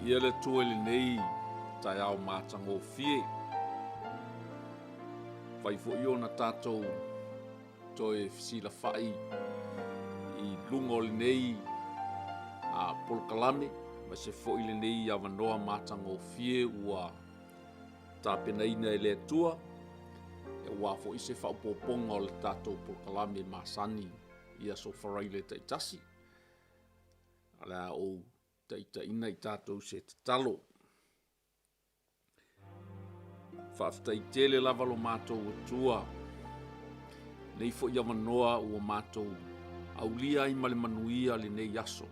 Viia le Atua i lenei taeao matagofie. Fai foi ona tatou toe fesilafai i luga o lenei polokalame aemaise foi lenei avanoa matagofie ua tapenaina e le Atua aua foi se faaopoopoga o le tatou polokalame masani i aso Faraile taitasi. O le a ou taitaiina i tatou se tatalo. Faafetai tele lava lo matou Atua nei foi avanoa ua matou aulia ai ma le manuia lenei aso.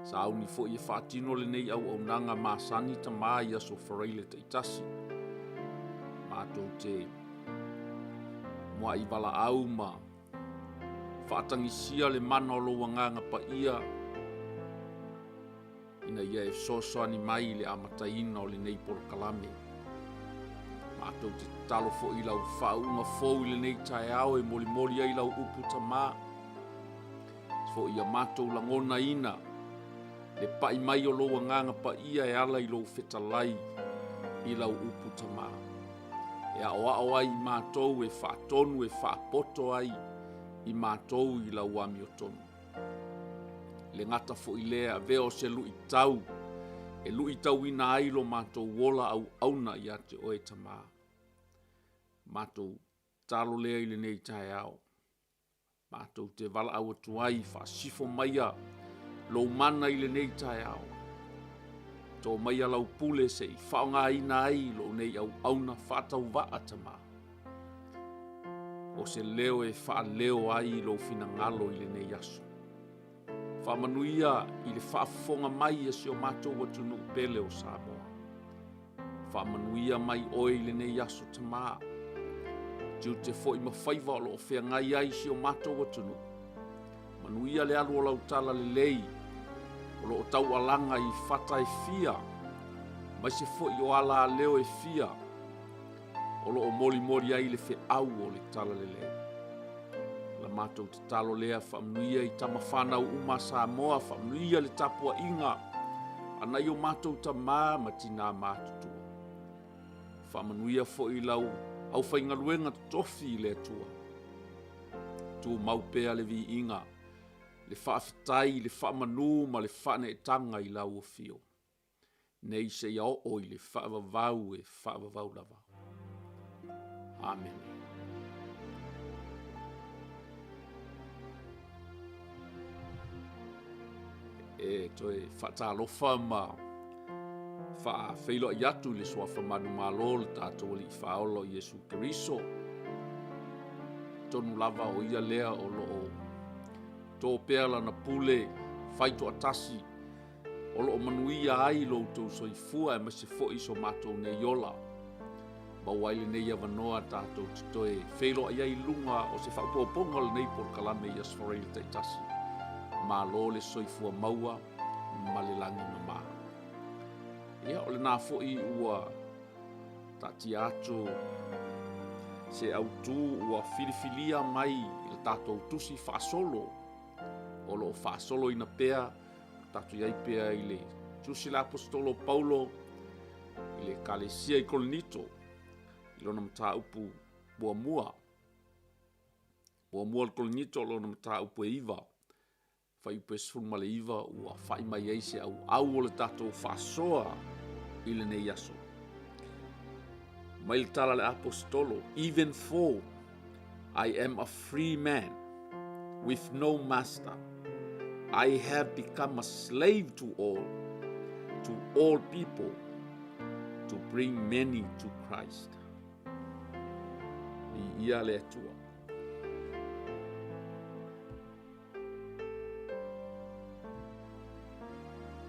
Sauni foi e faatino lenei auaunaga masani Tama i aso Faraile taitasi. Matou te muai valaau ma faatagisia le mana o lou Agaga Paia ina ia e fesoasoani mai i le amataina o lenei polokalame. Matou te tatalo foi i lau faauuga fou i lenei taeao e molimoli ai lau upu Tama, foi ia matou lagonaina le pai mai o lou Agaga Paia e ala i lou fetalai i lau upu Tama. E aoao ai i matou e faatonu e faapoto ai i matou i lau amiotonu. Le gata foi lea avea o se luitau e luitauina ai lo matou ola auauna ia te oe Tama. Matou talo lea i lenei taeao. Matou te valaau atu ai, faasifo maia lou mana i lenei taeao. Tō maia lau pule se i faaaogaina ai lou nei auauna faatauvaa Tama. O se leo e faaleo ai lou finagalo i lenei aso. Faamanuia i le faafofoga mai a si o matou atunuu pele o Samoa. Faamanuia mai oe i lenei aso Tama. Tiute foi ma faiva o lo o feagai ai si o matou atunuu. Manuia le alu o lau tala lelei o lo o taualaga i fata e fia, aemaise foi o alaleo e fia o lo o molimoli ai le feau o le tala lelei. La matou tatalo lea faamanuia i tama fanau uma a Samoa, faamanuia le tapuaiga a nai o matou tama ma tinā matutua. Faamanuia foi lau aufaigaluega totofi i le Atua. Tumau pea le viiga, le faafetai, le faamanu ma le faaneetaga i lau afio. Nei seia oo i le faavavau e faavavau lava. Amene. E toe faatalofa ma faafeiloai atu i le suafa manumalo o le tatou Alii Faaola o Iesu Keriso. Tonu lava o ia lea o lo o tō pea lana pule fai toatasi o lo o manuia ai lo outou soifua aemaise foi so matou nei ola. Maua ai lenei avanoa tatou te toe feiloai ai i luga o se faaopoopoga o lenei polokalame i Aso Faraile taitasi. Malo le soifua maua ma le lagi mama. Ia, o lena foi ua taatia atu se autu ua filifilia mai i le tatou tusi faasolo o lo o faasoloina pea tatou i ai pea i le tusi le aposetolo Paulo i le Ekalesia i Korinito i lona mataupu muamua. Muamua le Korinito lona mataupu e 9, fuaiupu e 19 ua fai mai ai se auau o le tatou faasoa i lenei aso. Mai le tala le aposetolo, even for I am a free man with no master. I have become a slave to all, to all people, to bring many to Christ. I ia le Atua.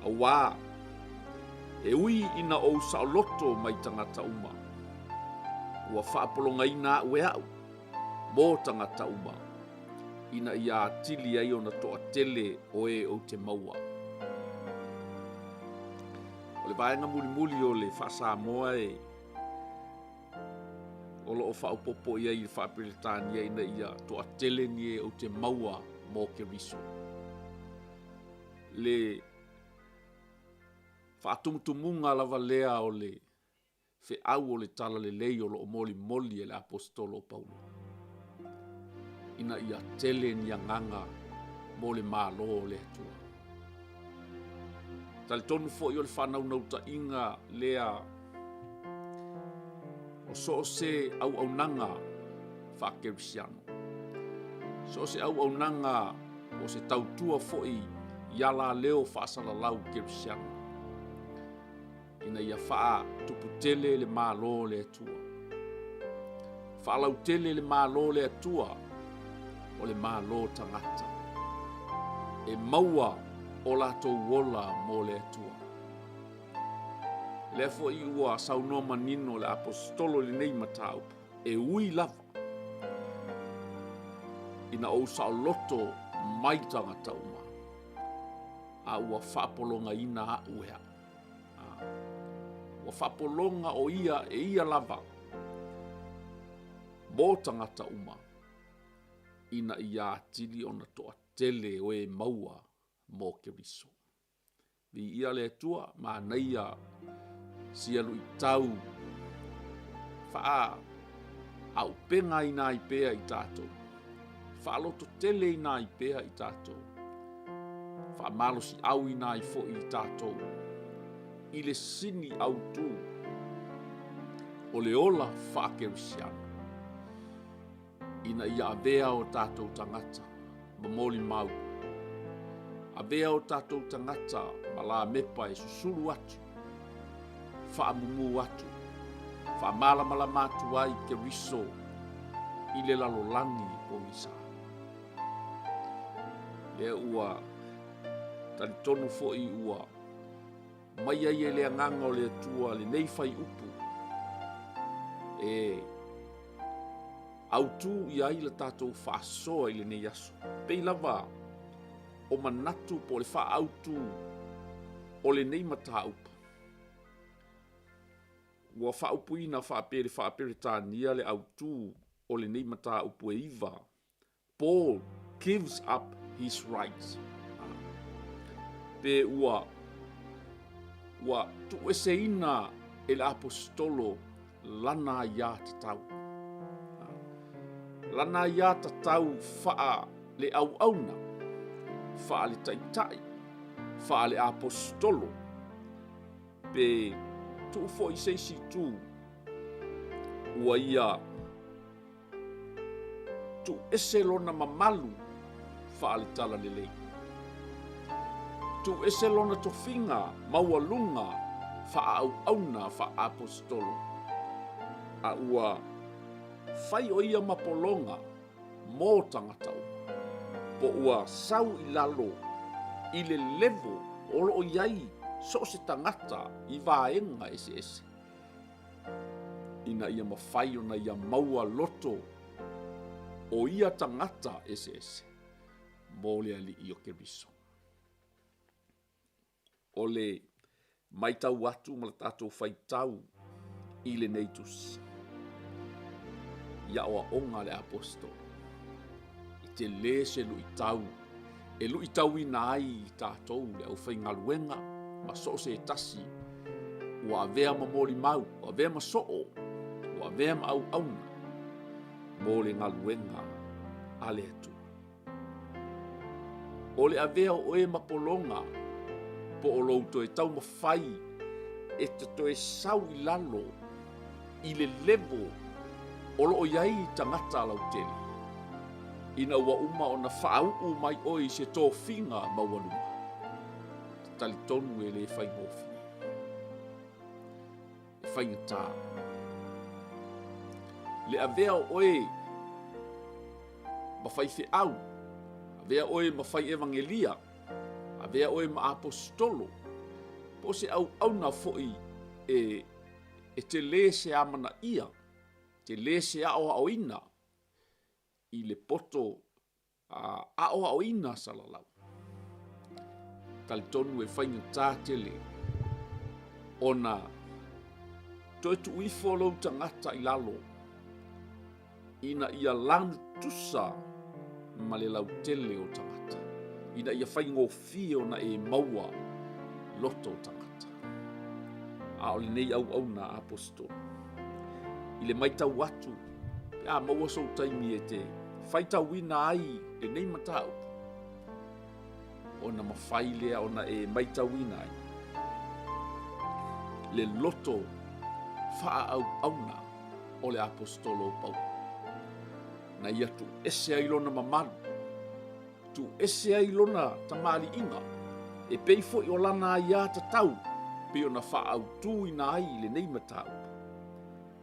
Auā, e ui ina ou saoloto mai tagata uma, ua faapologaina au e au mō tagata uma, ina ia atili ai ona toatele o e ou te maua. O le vaega mulimuli o le faa-Samoa e o lo o faaopoopo i ai i le faa-Peretania ina ia toatele ni e ou te maua mō Keriso. Le. Faatumutumuga lava lea o le feau o le Talalelei o lo o molimoli e le Aposetolo o Paulo, ina ia tele ni agaga mo le Malo o le Atua. Talitonu foi o le faanaunautaiga lea o so o se auaunaga faakerisiano, so o se auaunaga o se tautua foi i alaleo faasalalau kerisiano, ina ia faatuputele le Malo o le Atua. Faalautele le Malo o le Atua o le Malo tagata e maua o latou ola mo le Atua. Lea foi ua saunoa manino le Aposetolo i lenei mataupu, e ui lava ina ou saoloto mai tagata uma, a ua faapologaina au e au. Ua faapologa o ia e ia lava mo tagata uma ina ia atili ona toatele o e maua mo Keriso. Viia le Atua, manaia sia luitau faaaupegaina ai pea i tatou, faalototeleina ai pea i tatou, faamalosiauina ai foi i tatou i le sini autu o le ola faakerisiano, ina ia avea o tatou tagata ma molimau, avea o tatou tagata ma lamepa e susulu atu, faamumu atu, faamalamalama atu ai Keriso i le lalolagi pogisa. Lea ua talitonu foi ua mai ai e le Agaga o le Atua lenei faiupu e autū i ai la tatou faasoa i lenei aso. Pei lava o manatu po o le faaautu o lenei mataupu, ua faaupuina faapea i le Faa-Peretania le autū o lenei mataupu e iva, Paul gives up his rights. Pe ua ua tuueseina e le Aposetolo lana aiā tatau. Lana aiā tatau faa le auauna, faa le taitai, faa le Aposetolo, pe tuu foi se isi itu ua ia Tuuese lona mamalu faale-talalelei. Tuuese lona tofiga maualuga faaauauna faa-aposetolo, a ua fai o ia mapologa mo tagata uma, po ua sau i lalo i le level o lo o i ai so o se tagata i vaega eseese. ina ia mafai ona ia maua loto o ia tagata eseese mo le Alii o Keriso. O le maitau atu ma le tatou faitau i lenei tusi i aoaoga a le Aposetolo, e tele se luitau e luitauina ai i tatou le aufaigaluega ma so o se tasi ua avea ma molimau, ua avea ma soo, ua avea ma auauna mo le galuega a le Atua. O le avea o oe ma pologa po o lou toe taumafai e te toe sau i lalo i le level o lo o i ai tagata lautele, ina ua uma ona faauu mai oe i se tofiga maualuga, e talitonu e le faigofie. E faigata. Le avea o oe ma faifeau, avea oe ma fai evangelia, avea oe ma aposetolo, po o se auauna foi e, e tele se amanaia, tele se aoaoina i le poto aoaoina salalau. Talitonu e faigata tele ona toe tuu ifo lou tagata i lalo ina ia lanutusa ma le lautele o tagata, ina ia faigofie ona e maua loto o tagata. A o lenei auauna aposetolo. I le maitau atu, pe a maua sou taimi e te faitauina ai lenei mataupu, ona mafai lea ona e maitauina ai le loto faaauauna o le aposetolo o Paulo. Na ia tuuese ai lona mamalu, tuuese ai lona tamaliiga, e pei foi o lana aiā tatau pei ona faaautuina ai i lenei mataupu.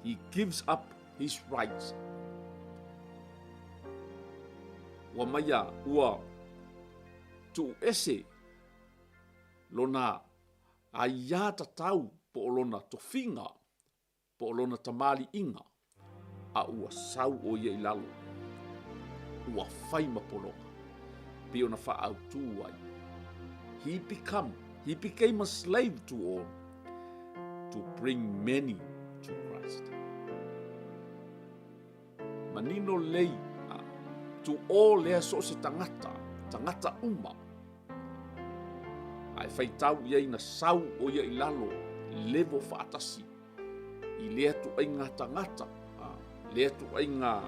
He gives up his rights. Ua maia, ua tuuese lona aiā tatau po o lona tofiga po o lona tamaliiga, a ua sau ʻo ia i lalo, ua fai ma pologa, pei ona faaautu ai. He become, he became a slave to all to bring many to Christ. Manino lelei, to all lea so o se tagata, tagata uma. A e faitau i ai na sau ʻo ia i lalo, level faatasi i lea tuaiga tagata, lea tuaiga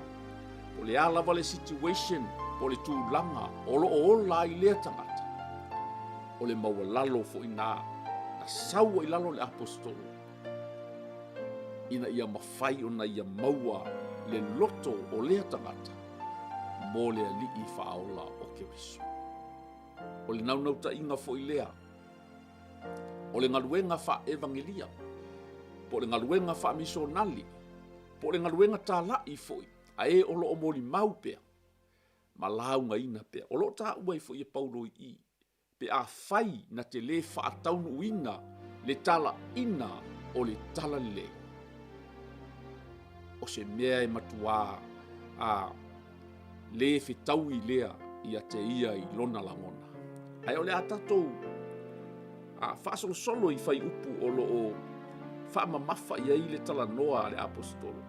po o le a lava le situation po o le tulaga o lo o ola ai lea tagata, o le maualalo foi na na sau ai i lalo le aposetolo ina ia mafai ona ia maua le loto o lea tagata mo le Alii Faaola o Keriso. O le naunautaiga foi lea o le galuega faa-evagelia, po o le galuega faamisionali, po o le galuega talai foi a e o lo o molimau pea ma laugaina pea. O lo o taua ai foi e Paulo i i, pe afai na te lē faataunuuina le talaiina o le talalelei, o se mea e matuā a lē fetaui lea ia te ia i lona lagona. Ae o le a tatou a faasolosolo i fuaiupu o lo o faamamafa i ai le talanoa a le Aposetolo,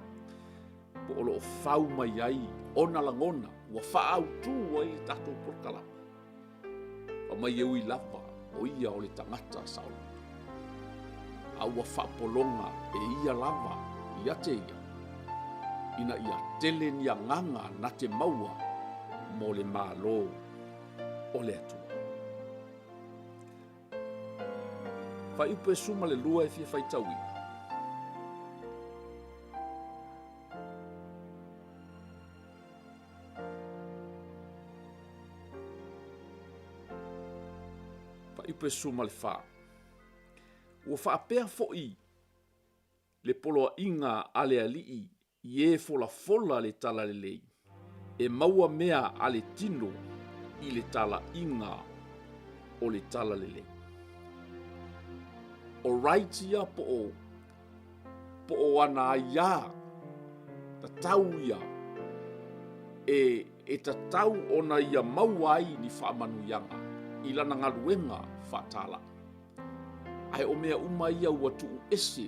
po o lo o fau mai ai ona lagona ua faaautu ai le tatou polokalame. Fai mai e ui lava o ia o le tagata saoloto, a ua faapologa e ia lava ia te ia, ina ia tele ni agaga na te maua mo le Malo o le Atua. Fuaiupu e 12 e fia faitauina. Fuaiupu e 14. Ua faapea foi le poloaiga a le Alii i e folafola le talalelei, e maua mea a le tino i le talaiga o le talalelei. O rights ia po o po o ana aiā tatau ia e, e tatau ona ia maua ai ni faamanuiaga i lana galuega faatālai. Ae o mea uma ia ua tuu ese,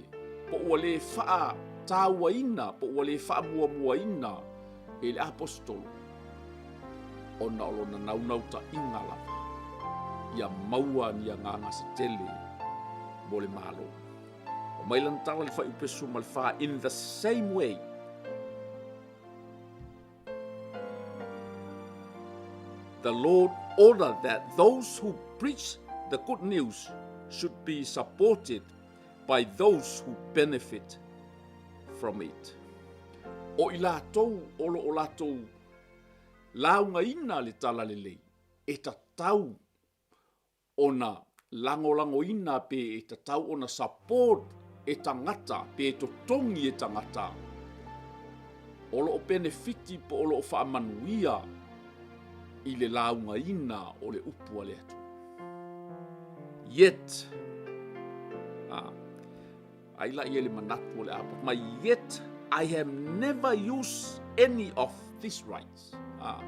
po ua lē faatāuaina, po ua lē faamuamuaina e le Aposetolo, ona o lona naunautaiga lava ia maua ni agaga se tele mo le Malo. Fai mai lana tala i le fuaiupu 14, In the same way, the Lord ordered that those who preach the good news should be supported by those who benefit from it. O i latou o lo o latou laugaina le talalelei, e tatau ona lagolagoina pe e tatau ona support e tagata pe e totogi e tagata o lo o penefiti po o lo o faamanuia i le laugaina o le upu a le Atua. Yet, ah, ai la ia le manatu o le apo mai, yet I have never used any of these rights. Ah,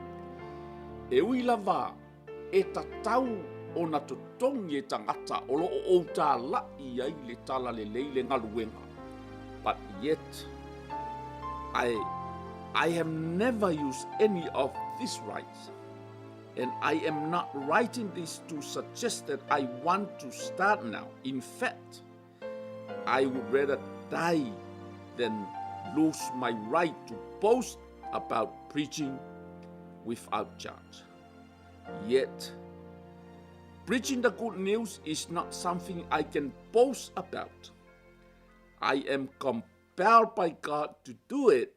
e ui lava E tatau ona totogi e tagata o lo o ou tālaʻi ai le talalelei le galuega, but yet I I have never used any of these rights and I am not writing this to suggest that I want to start now. In fact, I would rather die than lose my right to boast about preaching without charge. Yet, preaching the good news is not something I can boast about. I am compelled by God to do it.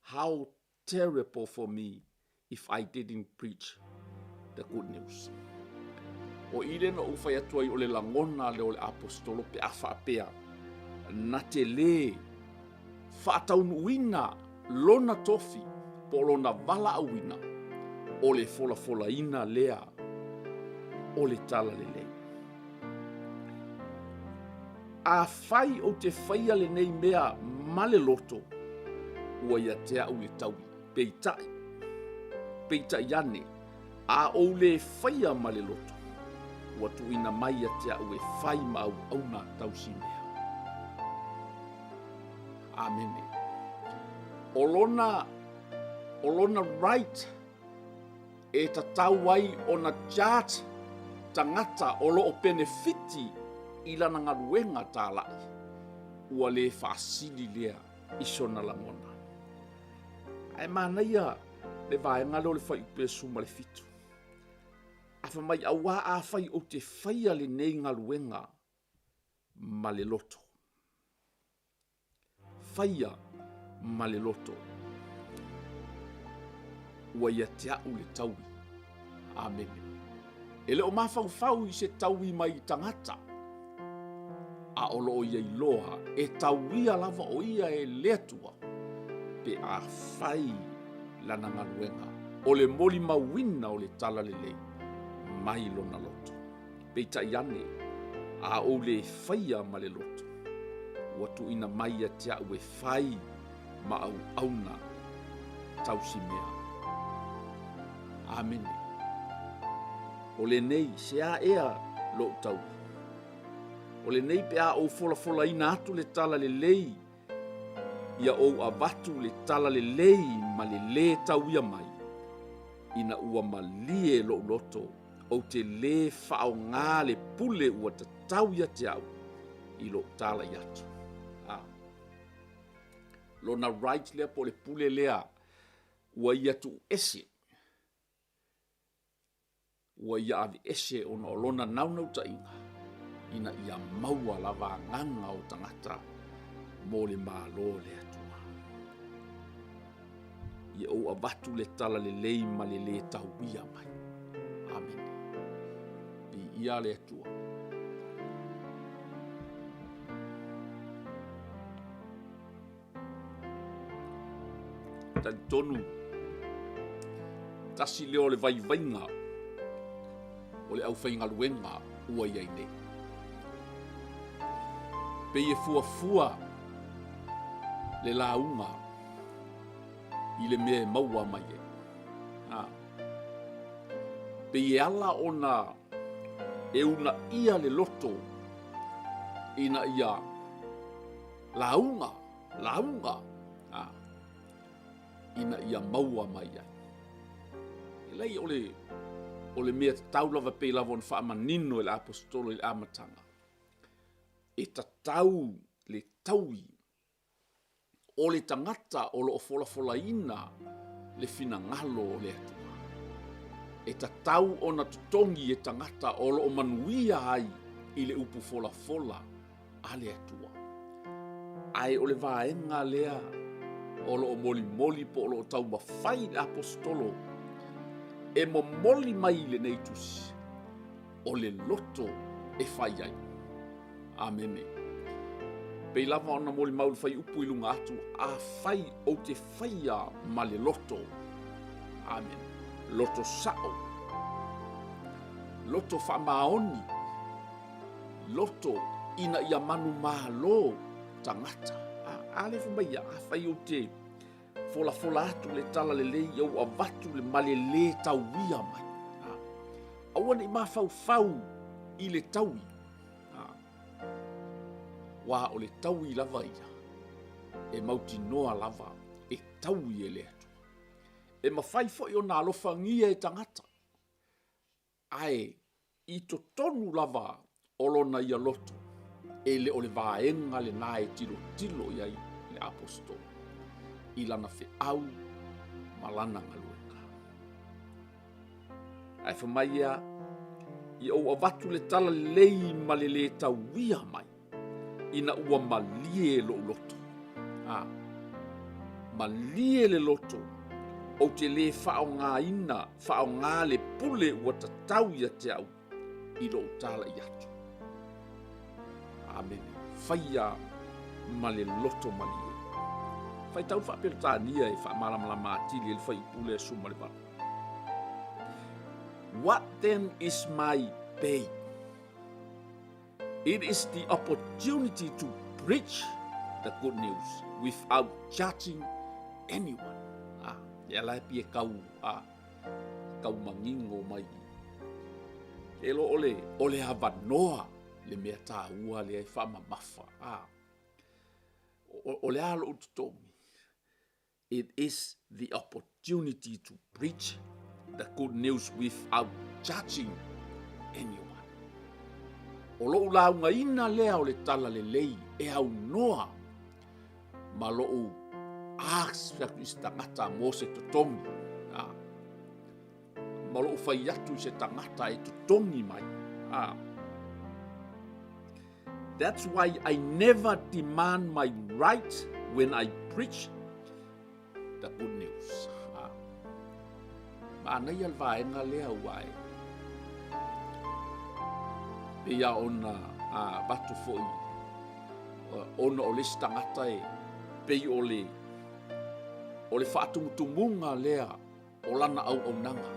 How terrible for me if I didn't preach the good news. O i lea na ou fai atu ai o le lagona lea o le aposetolo pe a faapea na te lē faataunuuina lona tofi po o lona valaauina o le folafolaina lea o le talalelei. Afai ou te faia lenei mea ma le loto, ua ia te au le taui. Peitai, peitai ane, a ou lē faia ma le loto, ua tuuina mai ia te au e fai ma auauna tausimea. Amene. O lona, o lona right e tatau ai ona charge tagata o lo o penefiti i lana galuega talai, ua le faasili lea i sona lagona. Ae manaia le vaega lea o le fuaiupu 17. A fai mai, auā afai ou te faia lenei galuega ma le loto. Faia ma le loto. Ua ia te au le taui. Amene. E le o mafaufau i se taui mai tagata, a o lo o ia iloa e tauia lava o ia e le Atua pe a fai lana galuega o le molimauina o le talalelei mai lona loto. Peitai ane, a ou lē faia ma le loto, ua tuuina mai ia te au e fai ma auauna tausimea. Amene. O lenei, se a ea lou taui? O lenei pe a ou folafolaina atu le tala lelei, ia ou avatu le tala lelei ma le lē tauia mai, ina ua malie lou loto, ou te lē faaaogā le pule ua tatau ia te au i lou talai atu. A. Lona right lea po o le pule lea ua ia tuuese, ua ia aveese ona o lona naunautaiga ina ia maua lava agaga o tagata mo le Malo o le Atua. Ia ou avatu le tala lelei ma le lē tauia mai. Amene. Viia le Atua. Talitonu, tasi lea o le vaivaiga o le aufaigaluega ua i ai nei. Pei e fuafua le lauga i le mea e maua mai ai. A. Pei e ala ona e unaia le loto ina ia lauga, lauga, a, ina ia maua mai ai. E leai, o le, o le mea tatau lava pei lava ona faamanino e le Aposetolo i le amataga, e tatau le taui o le tagata o lo o folafolaina le finagalo o le Atua. E tatau ona totogi e tagata o lo o manuia ai i le upu folafola a le Atua. Ae o le vaega lea o lo o molimoli po o lo o taumafai le Aposetolo e momoli mai i lenei tusi, o le loto e fai ai. Amene. Pei lava ona molimau le fuaiupu i luga atu, afai ou te faia ma le loto. Amene. Loto sao. Loto faamaoni. Loto ina ia manumalo tagata. A, a le fai mai ia, afai ou te folafola atu le tala lelei, ia ua avatu le male lē tauia mai. A, aua ne i mafaufau i le taui. A, ua o le taui lava ia, e mautinoa lava e taui e le Atua. E mafai foi ona alofagia e tagata, ae i totonu lava o lona ia loto, E le o le vaega lena e tilotilo i ai le aposetolo i lana feau ma lana galuega. Ae fai mai ia, ia ou avatu le tala lelei ma le lē tauia mai, ina ua malie lou loto. A, malie le loto, ou te lē faaaogaina, faaaoga le pule ua tatau ia te au i lou talai atu. Amene. Faia ma le loto malie. Faitau faa-Peretania e faamalamalama atili ai le fuaiupu lea 18. What then is my pay? It is the opportunity to preach the good news without judging anyone. Ah, e ala e pie kau, ah, kau mangingo mai. E lo ole, ole avanoa le mea tāua lea e whaamamafa. Ah, o, o le a lou totogi. It is the opportunity to preach the good news without judging anyone. O lou laugaina lea o le tala lelei e aunoa ma lou ask atu i se tagata mo se totogi. Ah. Ma lou fai atu i se tagata e totogi mai. Ah. That's why I never demand my right when I preach the good news. Ah. Manaia le vaega lea ua e. Pei a ona avatu foi ona o le isi tagata e pei o le o le faatumutumuga lea o lana auaunaga.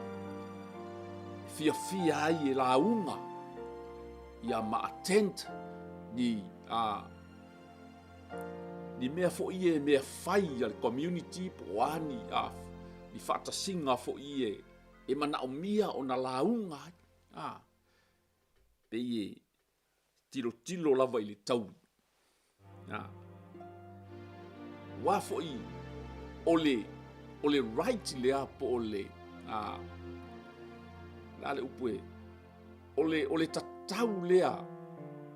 E fiafia ai e lauga ia ma attend ni a ni mea foi e mea fai a le community po o a ni a ni faatasiga foi e e manaomia ona lauga ai. A pei e tilotilo lava i le taui. A. Ua foi o le, o le right lea po o le, a, la le upu e, o le, o le tatau lea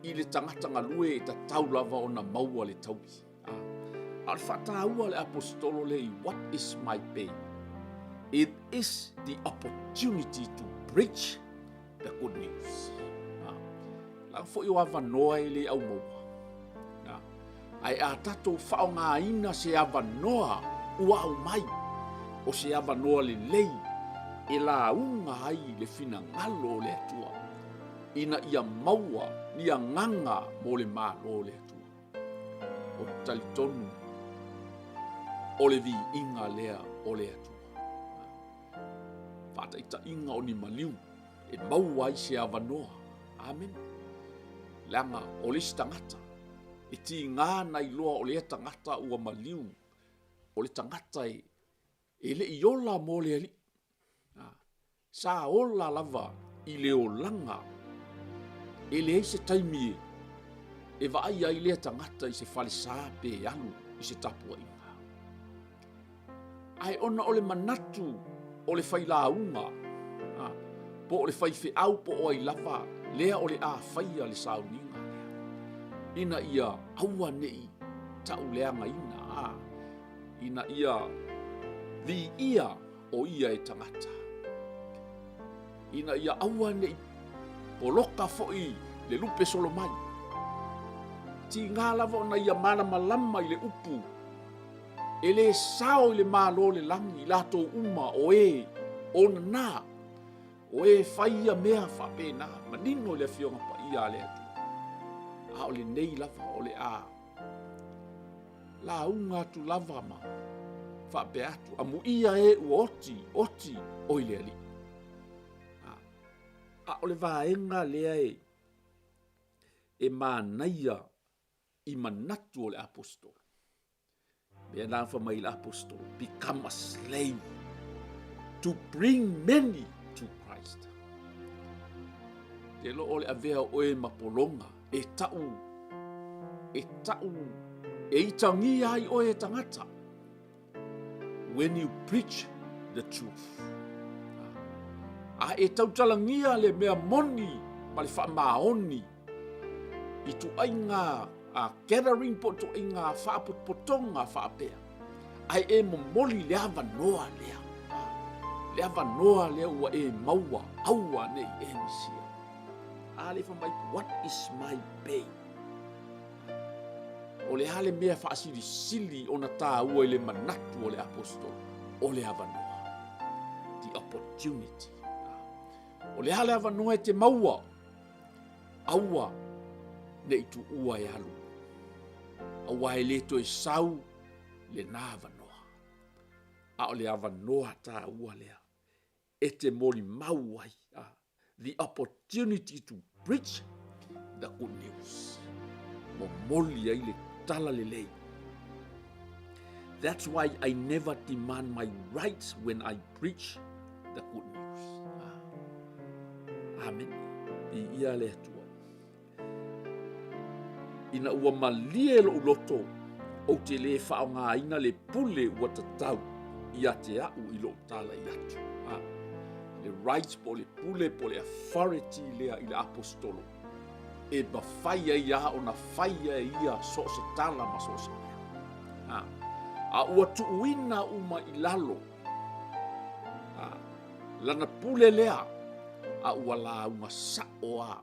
i le tagata galue e tatau lava ona maua le taui. A, a o le faataua le aposetolo lea i what is my pay? It is the opportunity to preach the good news. Ha. Leaga foi o avanoa e le au maua. Ha. Ae a tatou faaaogaina se avanoa ua aumai, o se avanoa lelei e lauga ai le finagalo o le Atua, ina ia maua ni agaga mo le Malo o le Atua. Ou te talitonu o le viiga lea o le Atua. Faataitaiga o ni maliu e maua ai se avanoa. Amene. Leaga o le isi tagata, e tiga na iloa o lea tagata ua maliu, o le tagata e, e le i ola mo le Alii. Sa ola lava i le olaga. E leai se taimi e, e vaai ai lea tagata i se falesa pe alu i se tapuaiga. Ae ona o le manatu o le failauga, a, po o le faifeau po o ai lava lea o le a faia le sauniga lea, ina ia aua ne i tauleagaina, a, ina ia viia o ia e tagata, ina ia aua ne i poloka foi le lupe solo mai. Tiga lava ona ia malamalama i le upu E lē sao i le Malo o le lagi i latou uma o e onana, o e fai ia mea faapena, manino i le Afioga Paia a le Atua. A o lenei lava o le a lauga atu lava ma faapea atu, amuia e ua oti, oti oi le Alii. A o le vaega lea e, e manaia i manatu o le aposetolo. Mea na fa mai le aposetolo, become a slave to bring many to Christ. Te lo o le avea oe ma pologa e tau, e tau, e itangia ai oe e tagata. When you preach the truth. A e tautalagia le mea moni ma le faamaoni. ituaiga gathering po o ituaiga faapotopotoga faapea, ae e momoli le avanoa lea, le avanoa lea ua e maua, aua ne i e misia. A lea fai mai, what is my pay? O le a le mea faasilisili ona taua i le manatu o le aposetolo? O le avanoa. The opportunity. O le a le avanoa e te maua? Aua ne i tuua e alu. Aua e le toe sau lena avanoa. A o le avanoa taua lea e te molimau ai. The opportunity to preach the good news. Momoli ai le tala lelei. That's why I never demand my rights when I preach the good news. Ah. Amen. I ia le Atua. Ina ua malie lou loto, ou te lē faaaogaina le pule ua tatau ia te a'u i lou talai atu. A, le rights po o le pule po o le authority lea i le Aposetolo e mafai ai lava ona faia e ia so o se tala ma so o se mea. A, a ua tuuina uma i lalo a, lana pule lea, a ua lauga sa'o a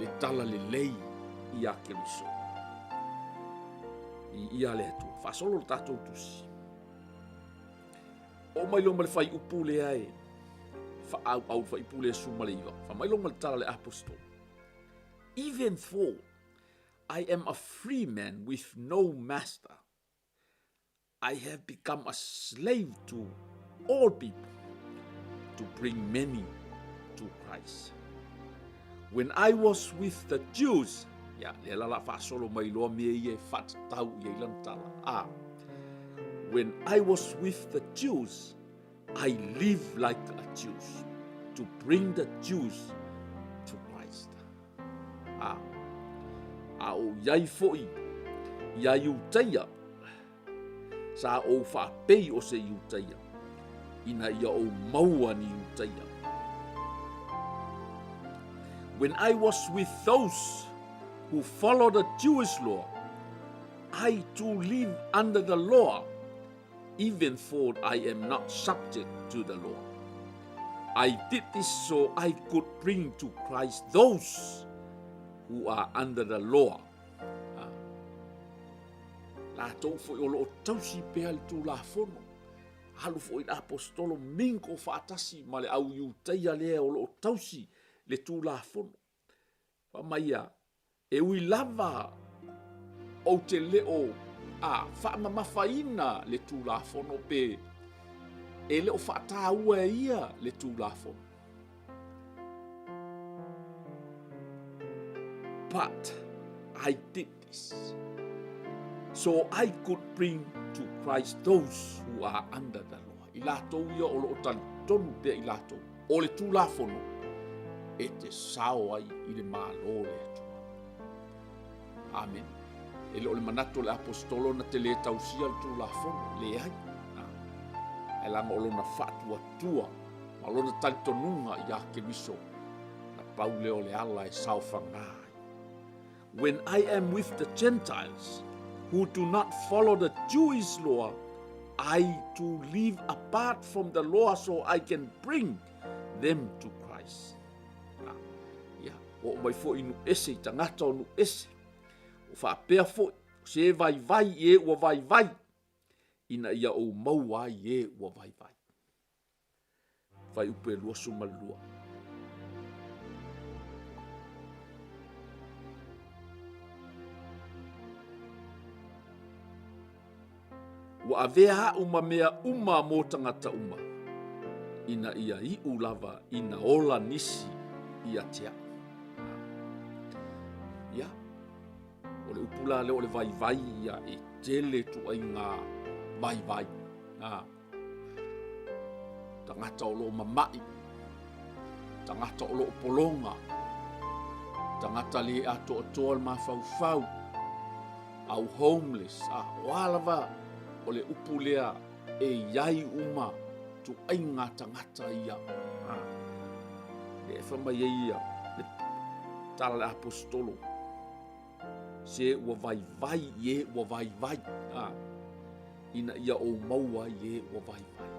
le tala lelei iā Keriso. I ia le Atua. Faasolo le tatou tusi. Oo mai loa ma le fuaiupu lea e faaauau le fuaiupu lea 19. Fai mai loa ma le tala a le Aposetolo. Even though I am a free man with no master, I have become a slave to all people to bring many to Christ. When I was with the Jews, ia, lea la la faasolo mai loa mea ia e faatatau i ai lana tala. A, when I was with the Jews, I live like a Jew to bring the Jews to Christ. A, a o iai foi ia Iutaia, sa ou faapei o se Iutaia, ina ia ou maua ni Iutaia. When I was with those who follow the Jewish law, I too live under the law, even though I am not subject to the law. I did this so I could bring to Christ those who are under the law. Ah. Latou foi o loo tausi pea le Tulafono. Alu foi le Aposetolo mingo faatasi ma le au Iutaia lea o loo tausi le Tulafono. Fai mai ia, e ui lava ou te le o a faamamafaina le Tulafono pe e le o faataua e ia le Tulafono. But I did this so I could bring to Christ those who are under the law. I latou ia o lo o talitonu pea i latou. O le Tulafono e te sao ai i le Malo o le Atua. Amen. E le o le manatu o le Aposetolo na te le tausia le Tulafono, leai. Ae leaga o lona faatuatua ma lona talitonuga iā Keriso, na pau lea o le ala e saofaga ai. When I am with the Gentiles who do not follow the Jewish law, I too live apart from the law so I can bring them to Christ. Ah, ia, oo mai foi i nuu ese, i tagata o nuu ese. O faapea foi, o se vaivai i e ua vaivai, ina ia ou maua ai e ua vaivai. Fuaiupu e 22. Ua avea a'u ma mea uma mo tagata uma, ina ia iʻu lava ina ola nisi ia te a'u. Ia, o le upu la lea o le vaivai ia e tele ituaiga vaivai. A. Tagata o lo o mama'i, tagata o lo o pologa, tagata le atoatoa le mafaufau, au homeless, a o a lava o le upu lea e i ai uma ituaiga tagata ia. A, lea e fai mai ai ia le tala a le Aposetolo. Se ua vaivai i e ua vaivai, a, ina ia ou maua ai i e ua vaivai.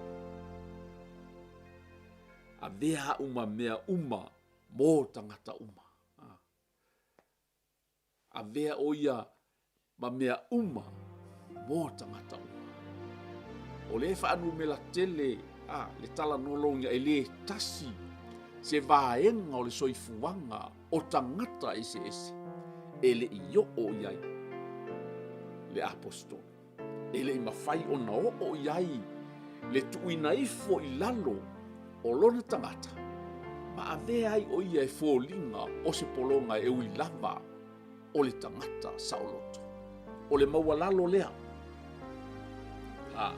Avea a'u ma mea uma mo tagata uma. A. Avea ʻo ia ma mea uma mo tagata uma. O lea e faanumera tele a le talanoa e le tasi se vaega o le soifuaga o tagata eseese e le i oo i ai le aposetolo. E le i mafai ona oo i ai le tuuina ifo i lalo o lona tagata ma avea ai ʻo ia e foliga o se pologa e ui lava o le tagata saoloto. O le maualalo lea. A,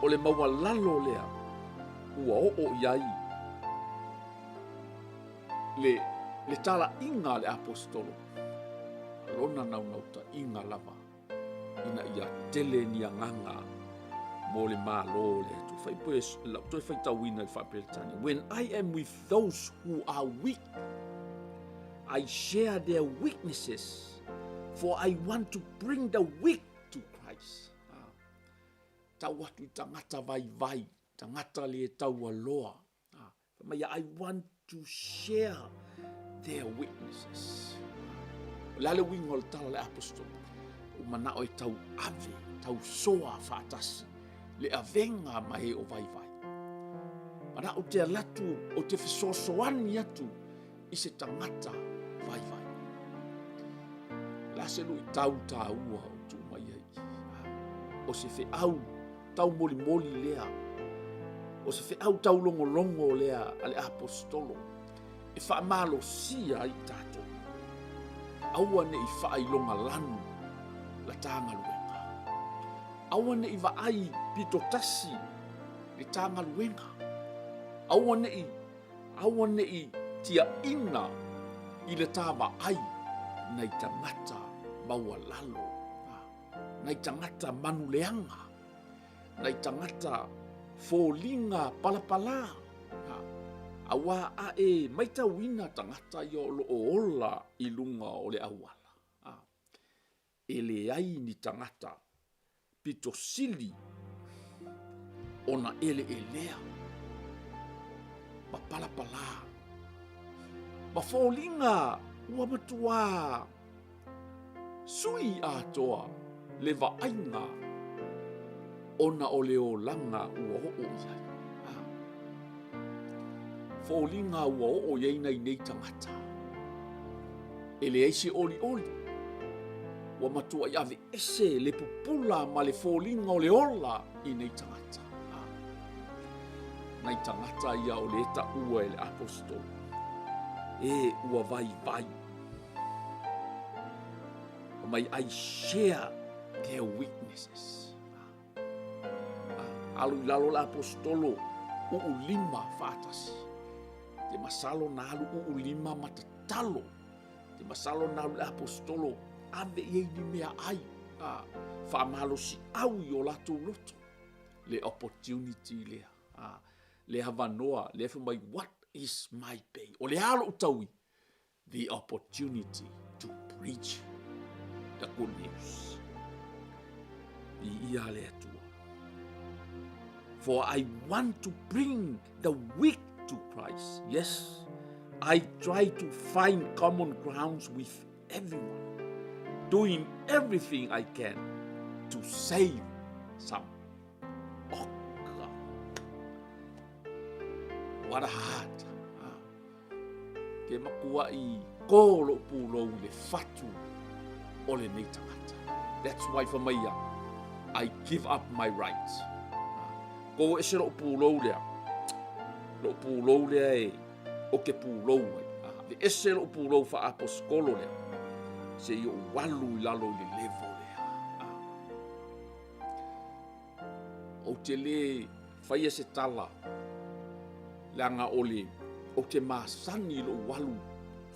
o le maualalo lea ua oo i ai le, le talaiga a le aposetolo, lona naunautaiga lava ina ia tele ni agaga mo le Malo o le Atua. Fai poe, lau toe faitauina i le faa-Peretania. When I am with those who are weak, I share their weaknesses, for I want to bring the weak to Christ. Ah. Tau atu i tagata vaivai, tagata le taualoa. Ah. Fai mai, I want to share their weaknesses. O le a le uiga o le tala a le apostolo? Ua manao e tau ave, tau soa faatasi le avega ma e o vaivai. Manao te alu atu o te fesoasoani atu i se tagata vaivai. O le a se luitau taua o tuu mai ai? O se feau taumolimoli lea, o se feau taulogologo lea a le aposetolo e faamalosia ai tatou. Aua ne i faailoga lanu la ta galuega. Aua ne i vaai pito tasi le ta galuega. Aua ne i, aua ne i tiaina i le ta vaai nai tagata maualalo. Nai tagata manuleaga, nai tagata foliga palapalā, auā a e maitauina tagata ia o lo o ola i luga o le auala, e leai ni tagata pito sili ona eleelea ma palapalā ma foliga ua matuā Sui atoa le vaaiga ona o le olaga ua oo i ai. Foliga ua oo i ai nai nei tagata. E leai se olioli. Ua matuai aveese le pupula ma le foliga o le ola i nei tagata. Nai tagata ia o le taua e le aposetolo. E ua vaivai. Fai mai, I share their weaknesses. Alu i lalo le aposetolo, uu lima faatasi. Te masalo na alu uu lima ma tatalo. Te masalo na alu le aposetolo, ave i ai ni mea ai. Faamalosi au i o latou loto. Le opportunity lea. Le avanoa, lea fai mai, what is my pay? O le a lou taui? the opportunity to preach the good news. Viia le Atua. For I want to bring the weak to Christ. Yes, I try to find common grounds with everyone, doing everything I can to save some. Oh, God. What a heart. Ke makuaʻi kō loʻu pūlou i le fatu o lenei tagata. That's why fai mai ia, I give up my rights. Kō ese loʻu pūlou lea, loʻu pūlou lea e o ke pūlou ai. Aveese loʻu pūlou faaposikolo lea, se i ou alu i lalo i le level lea. Ou te lē faia se tala, leaga o le, ou te masani i lou alu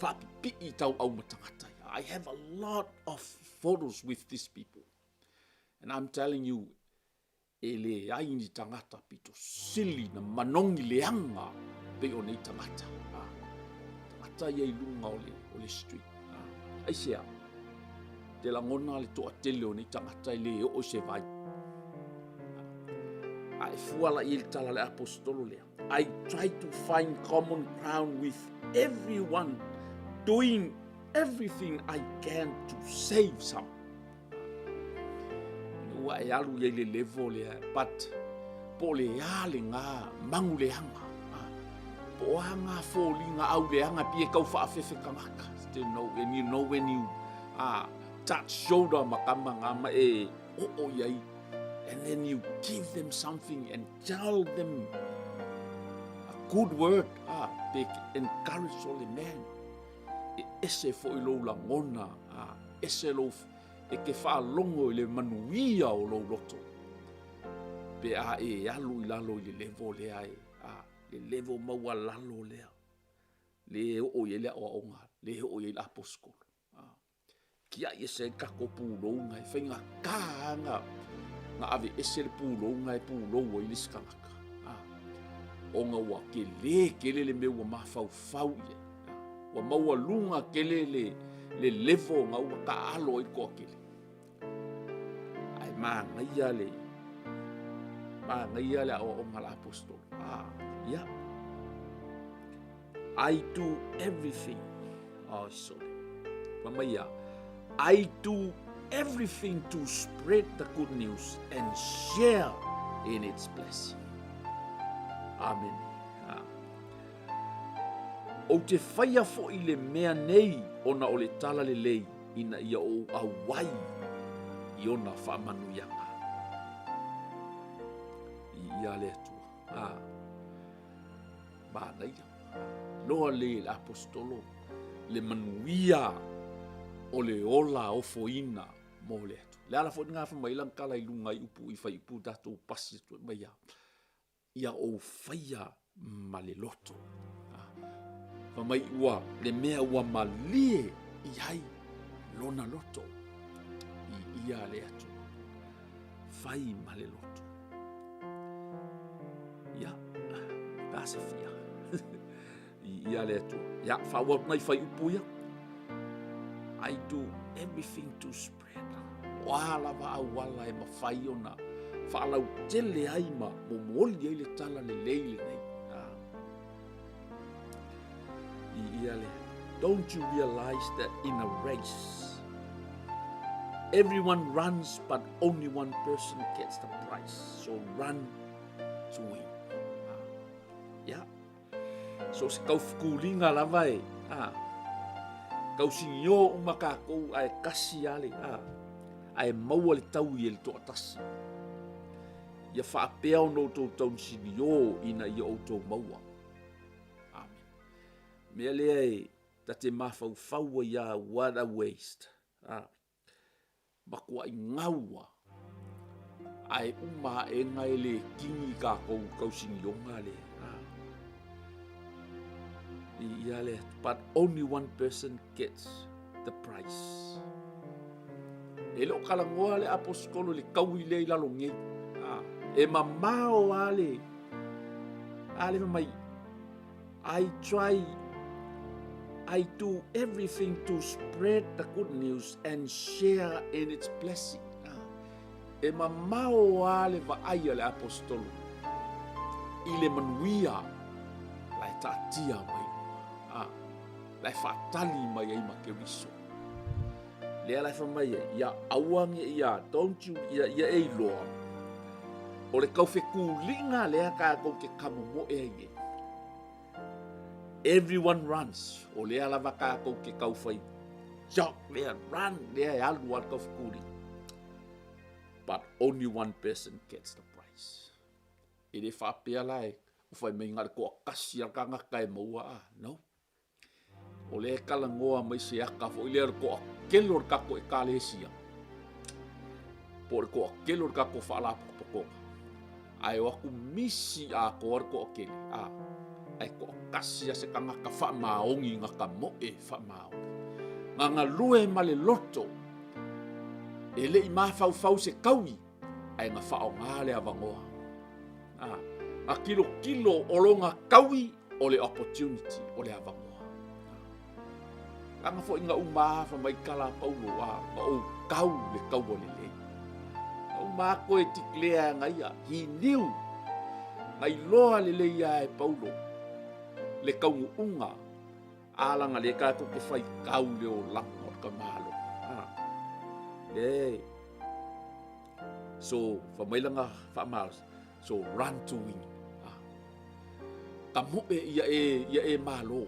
faapipii tauau ma tagata ia. I have a lot of photos with these people. And I'm telling you, e leai ni tagata pito sili na manogi leaga pei o nei tagata. Ah, tagata ia i luga o le, o le street. Ah, aisea? Te lagona le toatele o nei tagata e le oo i se vai. A e fua la i le tala le apostolo lea. I try to find common ground with everyone doing everything I can to save some. Ua e alu i le level lea, but po o le a lena maguleaga, po o a ngā foliga auleaga pei e tau faafefe tagata. You know, and you know when you touch shoulder ma tama ngā ma e oo i ai, and then you give them something and tell them a good word, pe encourage all the man. E ese foi lou lagona, ese lou e ke faalogo i le manuia o lou loto. Pe a e alu i lalo i le level lea e, a, le level maualalo lea. Le oo i ai le aoaoga, le oo i ai le aposetolo. A, kiai ese ai le tatou pulou e faigata lava na ave ese le pulou e pulou ai le isi tagata. A, ona ua tele tele le mea ua mafaufau i ai. Ua maualuga tele le, le level na ua taaalo ai le toatele. Ae manaia le, manaia le aoaoga a le aposetolo. Ah, yeah. I do everything. Oh, sorry. Fa mai ia, I do everything to spread the good news and share in its blessing. Amen. Ah. Ou te whaia foi le mea nei ona o le tala lelei ina ia ou auai i ona faamanuiaga. I ia le Atua. Ah. Manaia. Loa le le apostolo le manuia o le ola ofoina mo le Atua. Le ala foi ngā whamai lang kala i lunga i upu i whai upu tātou pasi atu e mai a. Ia ou whaia ma le loto. Fa mai ua le mea ua malie i ai lona loto i ia le Atua. Fai ma le loto. Ia, ta se fia. I ia le Atua. Ia, whaua ngai whai upu ia. I do everything to spread. O a lava auala e mawhai ona whaalautele ai ma momoli ai le tala lelei lenei. Ah. I ia le Don't you realize that in a race, everyone runs but only one person gets the prize. So run to win. Ah. Yeah. So se kaufukuliga lava e, a, kausigio uma kākou ae kasi a le, a, ae maua le taui e le toatasi. Ia faapea ona outou tausigio ina ia outou maua. Amen. Mea lea e ta te mafaufau ai a what a waste. A, Makuaʻi gaua, a e uma aʻega e le kini kākou kausinioga le. I ia le, but only one person gets the prize. E le o kalagoa le aposetolo le kaui lea i lalo nei. E mamao a le, a le mai, I try, I do everything to spread the good news and share in its blessing. Ah, e mamao a le vaai a le apostolo i le manuia la e taatia mai ah, la e faatali mai ai ma Keriso. Lea la e fai mai ai, ia aua nge ia, don't you, ia, ia e iloa, o le kaufekuliga lea kākou ke kamomoe ai nei. Everyone runs. O lea lava kākou ke kaufai jog lea, run lea e alu a le kaufekuliga. But only one person gets the prize. E le faapea la e o fai mai na o le toatasi a le tagata e maua a, no. O lea e talanoa mai se aka foi lea o le toatele o le tatou Ekalesia, po o le toatele o le tatou faalapotopotoga, ae o atu misi atoa le toatele, a, ae toatasi lava se tagata faamaoni na tamoe faamaoni. Na galue ma le loto, e le i mafaufau se taui, ae na faaaoga le avanoa. A, na tilotilo o lona taui o le opportunity, o le avanoa. Leaga foi na uma a fai mai tala a Paulo, a, na ou kau le kaua lelei. Na uma a koe declare ana ia, he knew, na iloa lelei a e Paulo le taunuuga a lana le tatou te faitau i le olaga o le tamaloa. A, le, so, fai mai lana faamalosi, so run to win. A, tamoe ia e, ia e malo.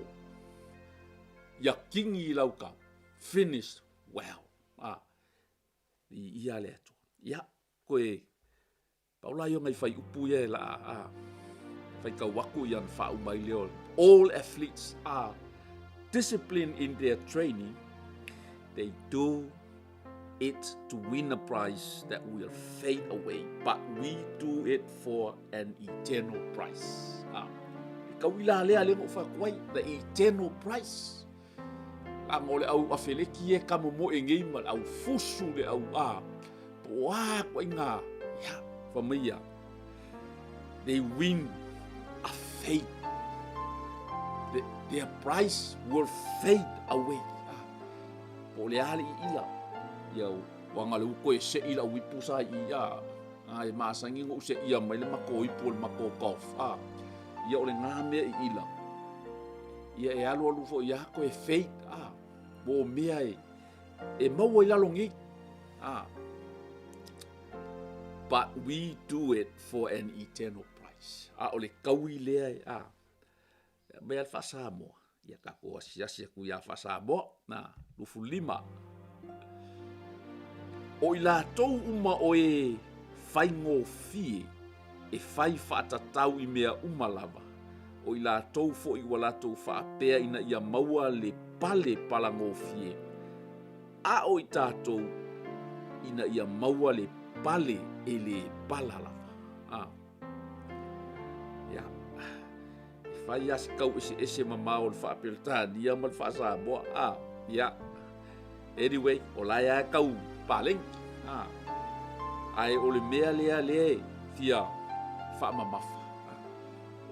Ia kini i lau kau. Finish well. A, i ia le Atua. Ia, koe, pau la ia ngai fai upu ia e la a, faitau aku ia na faauma ai lea o all athletes are disciplined in their training, they do it to win a prize that will fade away, but we do it for an eternal prize. Ah, e kauila lea le no whakuai, the eternal prize. La mo le au afeleki e ka momo e ngei ma le au fusu le au a, po a ko inga, ya, fa mai ia. They win a fade. Their prize will fade away. Ah, Po le a le iila. Ia ua le uko e seʻi lau ipu sa i ia. A e masangi ngoʻu seʻia mai le makou ipu o le makou golf. A ia o le ngā mea iila. Ia e alualu foi ia koe fade. A mo mea e e maua i lalo nei. A but we do it for an eternal price. A o le kaui lea e a Aumai lava le faa-Samoa. Ia tatou asiasi atu ia faa-Samoa, na, 25. O i latou uma o e faigofie e fai faatatau i mea uma lava, o i latou foi ua latou faapea ina ia maua le pale palagofie, a o i tatou ina ia maua le pale e le pala lava. A. Ia. E fai lava si tau eseese mamao o le faa-Peretania ma le faa-Samoa. A, ia. Anyway, o la e lava e tau paleni. A, ae o le mea lea lea e fia faamamafa. A,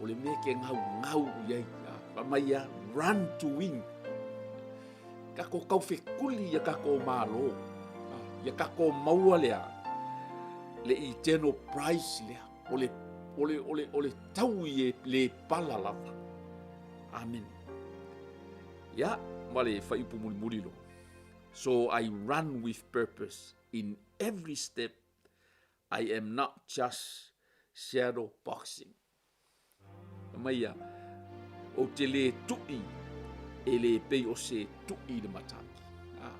o le mea e te gaugau i ai. A, fai mai a, run to win. Tatou taufekuli ia tatou Malo, ia tatou maua lea le eternal prize lea, o le, o le, o le, o le taui e le pala lava. Amen. Ia, ma le fuaiupu mulimuli loa. So I run with purpose in every step. I am not just shadow boxing. Fai mai ia, Ou te lē tuʻi e lē pei o se tuʻi i le matagi. A.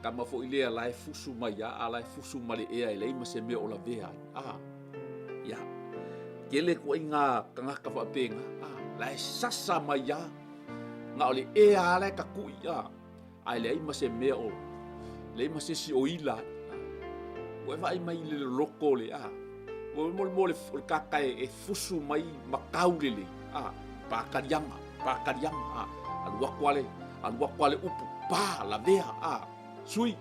Kama foi lea la e fusu mai a, a la e fusu ma le ea e leai ma se mea o lavea ai. A. Ia. Tele ituaiga tagata faapena. A. La e sasa mai a, na o le ea lava la e tatuʻi. A. Ae leai ma se mea o, leai ma se isi o ila ai. Ua e vaai mai i le loloto o le, a, ua mo le, mo le, o le kaka e, e fusu mai ma kau lelei, a, pākaliaga, pākaliaga, a, alu aku a le, alu aku a le upu, pā, lavea, a, sui,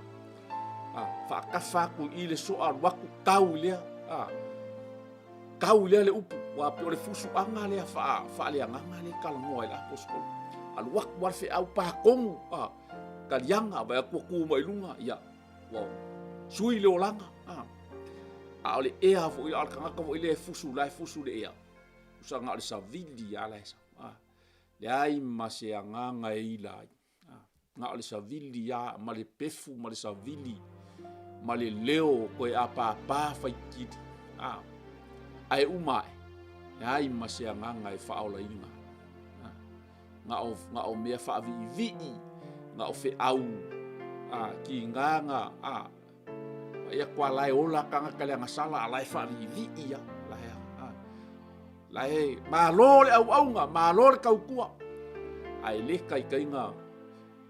a, faakafa aku i le soa, alu aku, kau i lea, a, Kau i lea le upu, ua pei o le fusuaga lea faa, faaleagaga lea e talanoa ai le aposetolo. Alu atu lava le feau patonu, a, taliaga, vaai atu ua tu mai luga, ia, ua sui le olaga, a. A o le ea foi, a o le tagata foi lea e fusu, la e fusu le ea, tusa na o le savili lava la e sau, a. Leai ma se agaga e ila ai. Na o le savili lava ma le pefu ma le savili ma le leo o koe apāpā faitili. A, ae uma ae, leai ma se agaga e faaolaina. A, na o, na o mea faaviivii, na o feau, a, kigaga, a, Ia kua lae ola tagata le agasala a lae faaviivii ia. Lae, a, lae malo le auauga, malo le tautua. Ae le taitaiga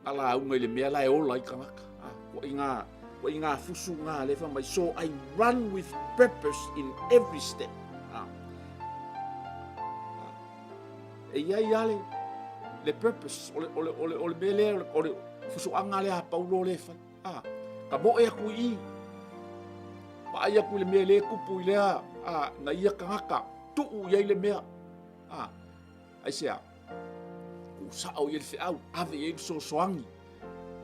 na lauga i le mea lae ola ai tagata. A, kua inga, kua inga fusu ngā le fai mai, so I run with purpose in every step. A, a, e iai a le, le purpose, o le, o le, o le, o le mea lea, o le, o le fusuaga lea a Paulo le fai. A, ka moe aku i i. Vaai aku i le mea le tupu i lea, a, na ia tagata, tuu i ai le mea. A, aisea? Tuu sao i ai le feau, ave i ai le fesoasoani.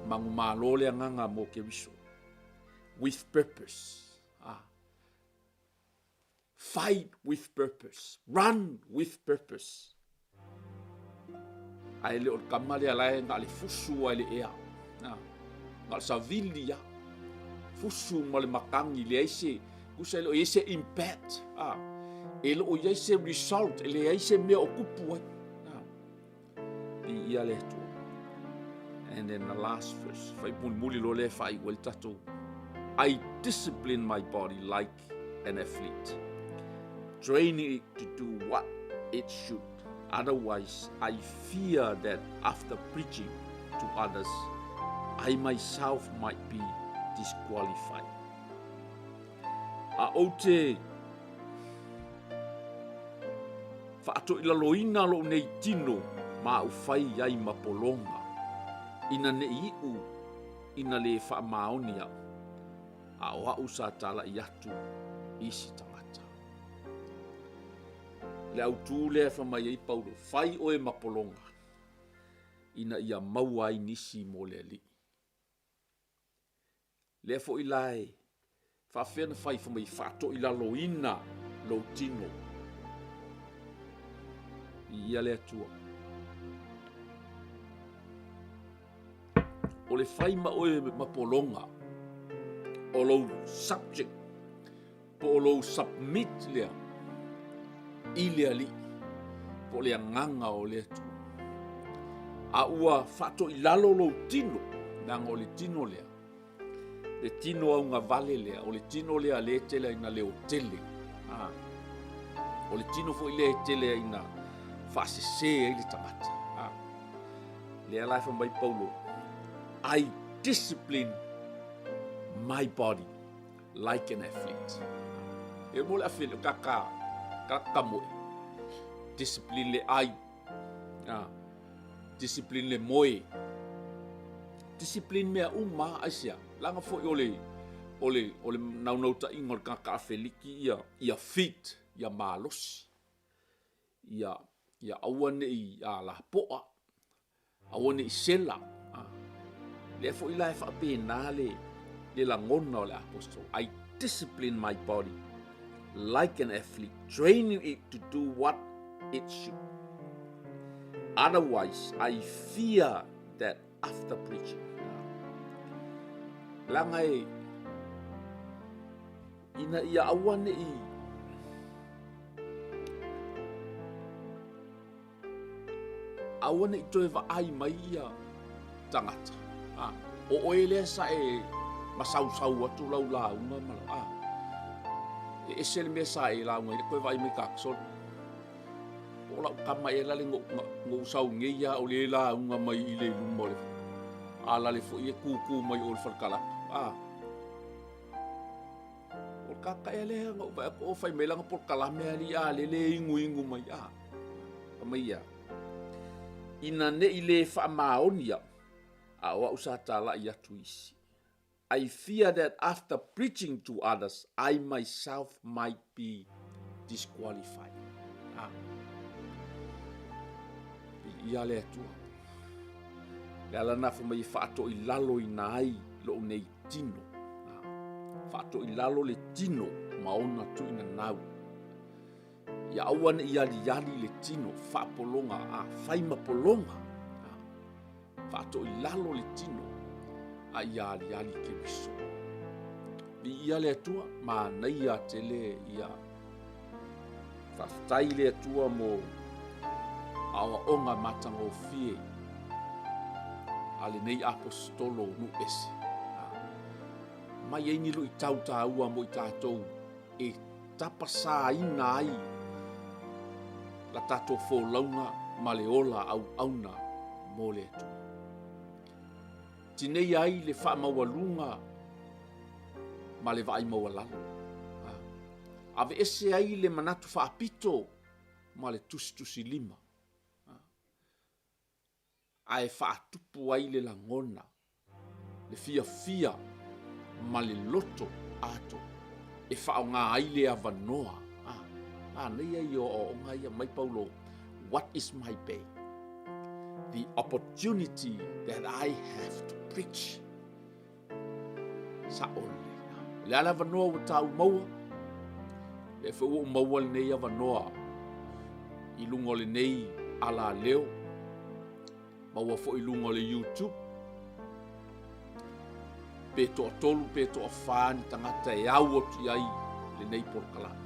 Manumalo le agaga mo Keriso. With purpose. Ah. Fight with purpose. Run with purpose. Ae le o le kama lea la e na le fusu ai le ea. Na, na le savili ia. Fusu ma le matangi leai se, kusa e le o i ai se impact. Ah, e le o i ai se result, e leai se mea o kupu ai. Ah, viia le Atua. And then the last verse, fai mulimuli loa lea e faaiu ai le tatou. I discipline my body like an athlete, training it to do what it should. Otherwise, I fear that after preaching to others, I myself might be disqualified. A ou te faatoilaloina lou nei tino ma au fai ai ma pologa, ina ne i iʻu ina lē faamaoni aʻu, a o aʻu sa talaʻi atu i isi tagata. Le autū lea e fai mai ai Paulo, fai oe ma pologa, ina ia maua ai nisi mo le Alii. Lea foi la e faafefea ona fai fai mai faatoilaloina lou tino. Viia le Atua. O le fai ma oe ma pologa o lou subject po o lou submit lea i le Alii po o le agaga o le Atua. A ua faatoilalo lou tino, leaga o le tino lea, le tino augavale lea, o le tino lea lea e tele ai ina leotele. Ah. O le tino foi lea e tele ai ina faasese ai le tagata. Ah. Lea la e fai mai Paulo, I discipline my body like an athlete. E mo le athlete, ka ka, ka ka moe. Discipline le ai. Ah. Discipline le moe. Discipline mea uma, aisea. Langa foi o le, o le, o le naunautaiga o le tagata afeliki ia, ia fit, ia malosi. Ia, ia aua ne i lapoa, aua ne i sela. Lea foi la e faapena le, le lagona o le apostola. I discipline my body like an athlete, training it to do what it should. Otherwise, I fear that after preaching. Leaga e, ina ia aua ne i aua ne i toe vaai mai ia tagata. A, o oe lea sa e masausau atu lau lauga ma lau, a, e ese le mea sa e lauga ai, le koe vaai mai ka soli. Po o lau kama ea la le ngou sau nei ia o le lauga mai i le luma o le a lale foi e kūkū mai o le falekalapu. A, O le kakaʻe lea na ou vaai atu o fai mai lana polokalame alii a lele e iguigu mai a. Fai mai ia, ina ne i lē faamaoni au, a o au sa talaʻi atu i isi. I fear that after preaching to others, I myself might be disqualified. Ah. Viia le Atua. Le ala na fai mai e faatoilaloina ai lou nei tino. Faatoilalo le tino ma ona tuinanau. Ia aua ne i aliali le tino, faapologa, a fai ma pologa. Faatoilalo le tino, a ia aliali Keriso. Viia le Atua, manaia tele ia. Faafetai le Atua mo aoaoga matagofie a lenei aposetolo o nuu ese. Mai ai ni luitau taua mo i tatou e tapasaina ai la tatou folauga ma le ola auauna mo le Atua. Tineia ai le faamaualuga ma le vaai maualalo. Aveese ai le manatu faapito ma le tusitusilima. Ae faatupu ai le lagona, le fiafia ma le loto ato e faaaoga ai le avanoa. A, manaia ia o aoaoga ia mai Paulo, what is my pay? the opportunity that I have to preach. Sa'o lelei. O le a le avanoa ua tāu maua? Lea foi ua ou maua lenei avanoa i luga o lenei alaleo, maua foi i luga o le YouTube. Pe toatolu pe toafa ni tagata e au atu i ai lenei polokalame.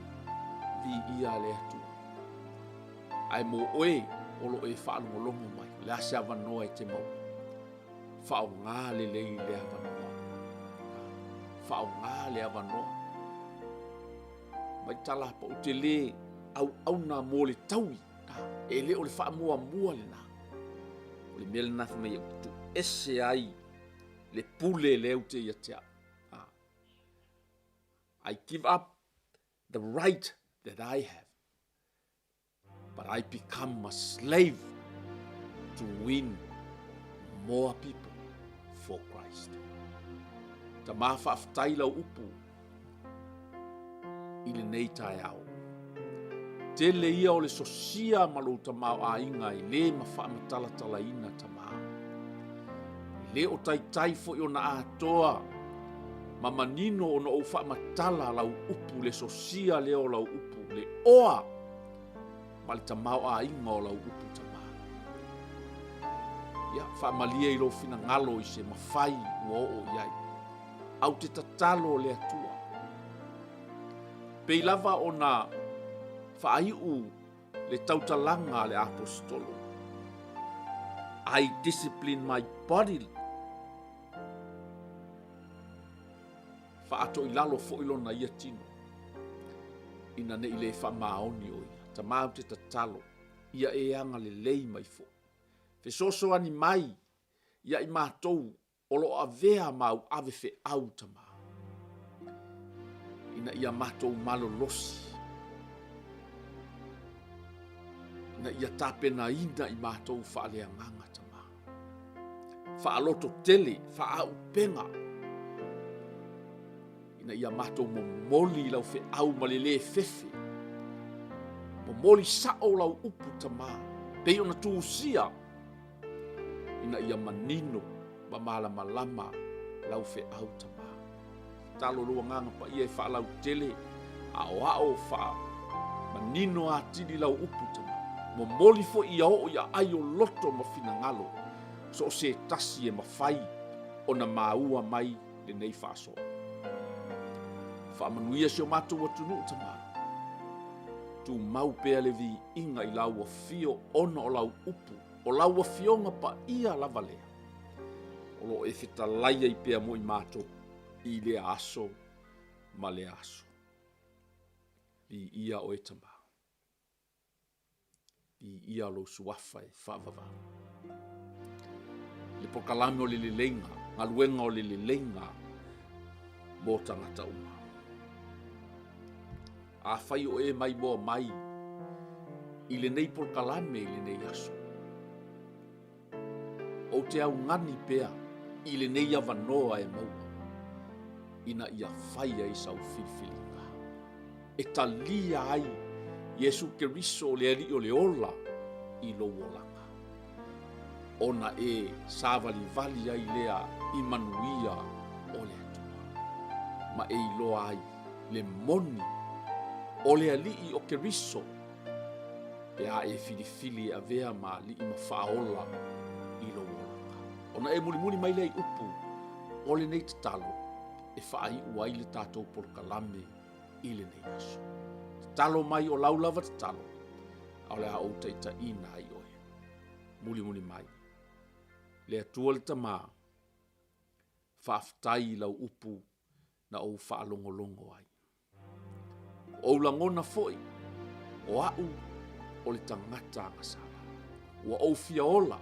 Viia le Atua. Ae mo oe o lo o e faalogologo mai, o le a se avanoa e te maua? Faaaoga lelei le avanoa. Faaaoga le avanoa. Mai tala pa ou te lē auauna mo le taui. E le o le faamuamua lena. O le mea lena fai mai ou te tuuese ai le pule lea ou te ia te au. I give up the right that I have. But I become a slave to win more people for Christ. Tamā faafetai lau upu i lenei taeao. Tele ia o le sosia ma lou tamaoaiga e lē ma faamatalatalaina Tamā. E lē o taitai foi ona atoa ma manino ona ou faamatala lau upu le sosia lea o lau upu le oa ma le tamaoaiga o lau upu Tamā. Ia, faamalie i lou finagalo i se mafai ua oo i ai. Au te tatalo le Atua. Pei lava ona faaiu le tautalaga a le Aposetolo. I discipline my body Faaato i lalo foi lona ia tino, ina ne i le faamaoni o ia. Tama ou te tatalo, ia e agalelei mai foi. Fesoasoani mai ia i matou o lo o avea ma au ave feau, Tama, ina ia matou malolosi, ina ia tapenaina i matou faaleagaga, Tama. Faalototele, faaaupega, ina ia matou momoli i lau feau ma le lē fefe. Momoli sa'o lau upu, Tamā, pei ona tusia, ina ia manino ma malamalama lau feau, Tamā. Tatalo lou Agaga Paia e faalautele, aoao, faamanino atili lau upu, Tamā. Momoli foi ia oo i aai o loto ma finagalo, so o se tasi e mafai ona maua mai lenei faasoa. Faamanuia si o matou atunuu, Tamā. Tumau pea le viiga i lau afio ona o lau upu, o lau afioga paia lava lea. O lo o e fetalai ai pea mo i matou i lea aso ma lea aso. Viia oe Tamā. Viia lou suafa e faavavau. Le polokalame o le leleiga, galuega o le leleiga mo tagata uma. Afai o e maimoa mai i lenei polokalame i lenei aso, Ou te augani pea i lenei avanoa e maua ina ia fai ai sau filifiliga e talia ai Iesu Keriso le Alii o le ola i lou olaga, ona e savalivali ai lea i manuia o le Atua, ma e iloa ai le moni o le Alii o Keriso Pe a e filifili e avea ma alii ma faaola i lou olaga. Ona e mulimuli mai lea i upu o lenei tatalo e faaiu ai le tatou polokalame i lenei aso. Tatalo mai o lau lava tatalo, a o le a ou taitaiina ai oe. Mulimuli mai. Le Atua le Tamā, faafetai i lau upu na ou faalogologo ai. Ua ou lagona foi, o a'u o le tagata agasala. Ua ou fia ola,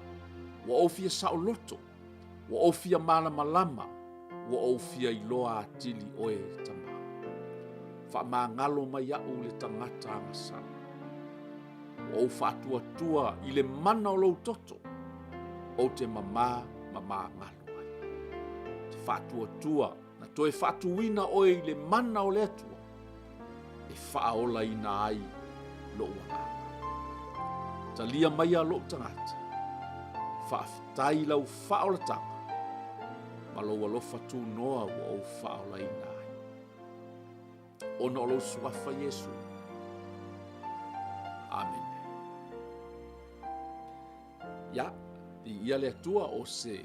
ua ou fia saoloto, ua ou fia malamalama, ua ou fia iloa atili oe, Tamā. Faamagalo mai a'u le tagata agasala. Ua ou faatuatua i le mana o lou toto, ou te mamā ma magalo ai. Ou te faatuatua Na toe faatuina oe i le mana o le Atua e faaolaina ai lou agaga. Talia maia lou tagata. Faafetai i lau faaolataga ma lou alofa tunoa ua ou faaolaina ai. Ona o lou suafa Iesu. Amene. Ia, viia le Atua o se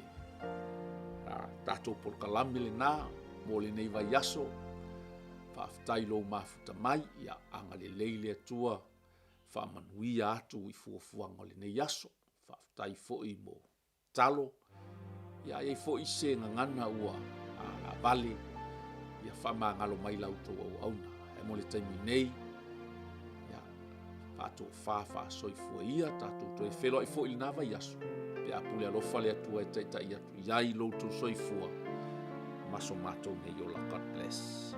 a, tatou polokalame lena mo lenei vaiaso. Faafetai i lou mafuta mai, ia agalelei le Atua faamanuia atu i fuafuaga o lenei aso. Faafetai foi mo talo. Ia a i ai foi se gagana ua avale, ia faamagalo mai la outou auauna. Ae mo le taimi nei, ia faatofa faasoifua ia, tatou toe feiloai foi i lena vaiaso, pe a pule alofa le Atua e taitai atu i ai lo outou soifua ma so matou nei ola. God bless.